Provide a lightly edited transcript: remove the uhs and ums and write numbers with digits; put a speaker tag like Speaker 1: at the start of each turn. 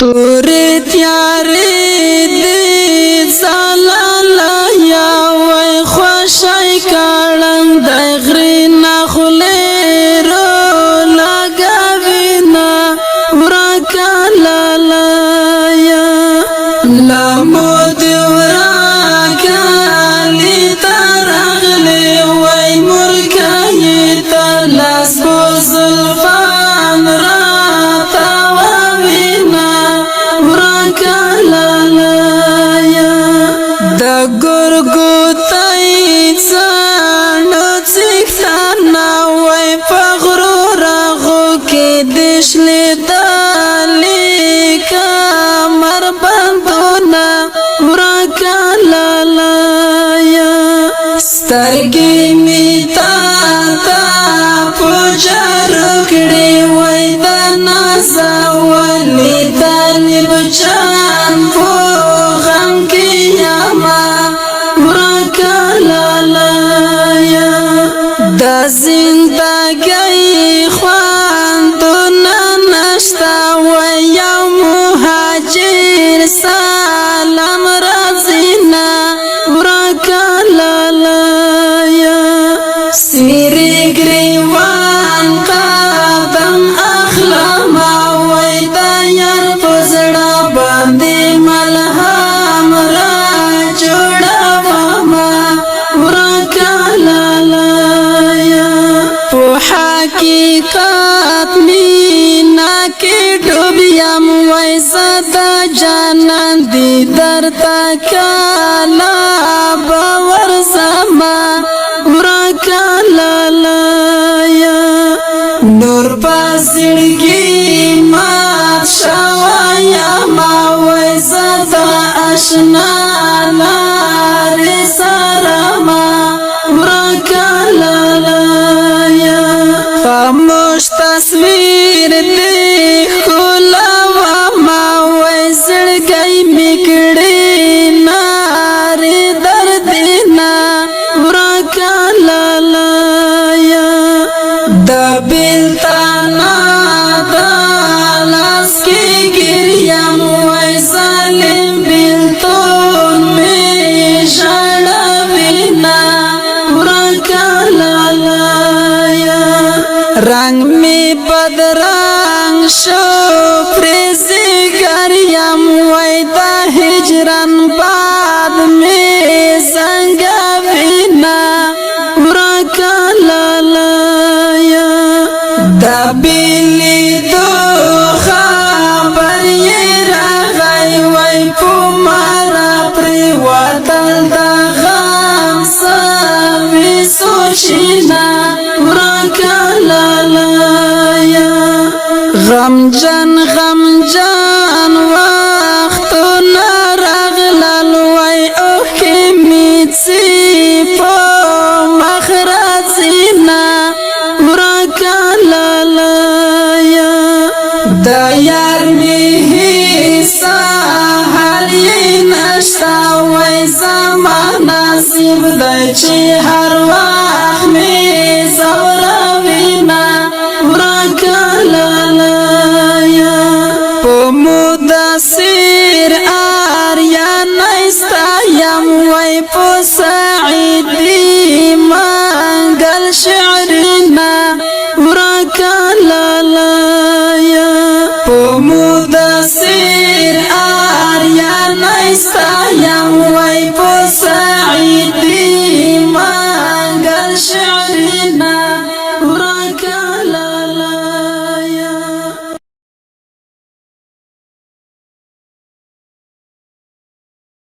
Speaker 1: تورې تیارې دې ځلاله یا وای خوشی کړم د غرې نه خولې رو لګوینه ورکه لالیه. لمو دې ورکه لیته راغلې وای مورکۍ ته لاس په زلفان راته ووینه ورکه لالیه. د ګرګو تای څڼو څښتنه وای په غرو رغو کې د شلېدلې کمر بندونه ورکه لالیه. سترګې مې تا ته په جارو کړې وای د نازولي طالب جان په غم کې یمه ورکه لالیه. د زندګۍ خوندونه نشته وای یو مهاجر سلام راځینه ورکه لالیه. سیری ګریوان قدم اخلمه وای د یار په زړه باندې ملهم را جوړومه ورکه لالیه. په حقیقت مینا کې ډوب یم وای زه د جانان دیدار ته کله به ورځمه ورکه لالیه. نور په زړګي مات شوی یمه وای زه د اشنا لارې سره ما ورکه لالیه. خاموش تصویر دې ښکلومه وای زړګی مې کړې نارې دردینه ورکه لالیه. د بیلتانه د لاس کې ګریم وای ظالم بیلتون مې ژړوینه ورکه لالیه. رنگ می بدرنگ شو پرې ځیګر یم وای د هجران باد مې څنګه وینه ورکه لالیه. د بیلیدو خبر یې راغی وای په ما راپرېوتل د غم سوي سوچونه ورکه لالیه. غمجن غمجن وختونه راغلل وای اوښکې مې څڅي په مخ راځینه ورکه لالیه. د یار مې هیڅ حال یې نشته وای زما نصیب دی چې هر وخت مې ځوروینه ورکه لالیه. په مدثر آریان ایسته یم وای په سعیدي منګل شعرونه ورکه لالیه. په مدثر آریان ایسته یم وای په سعیدي منګل شعرونه.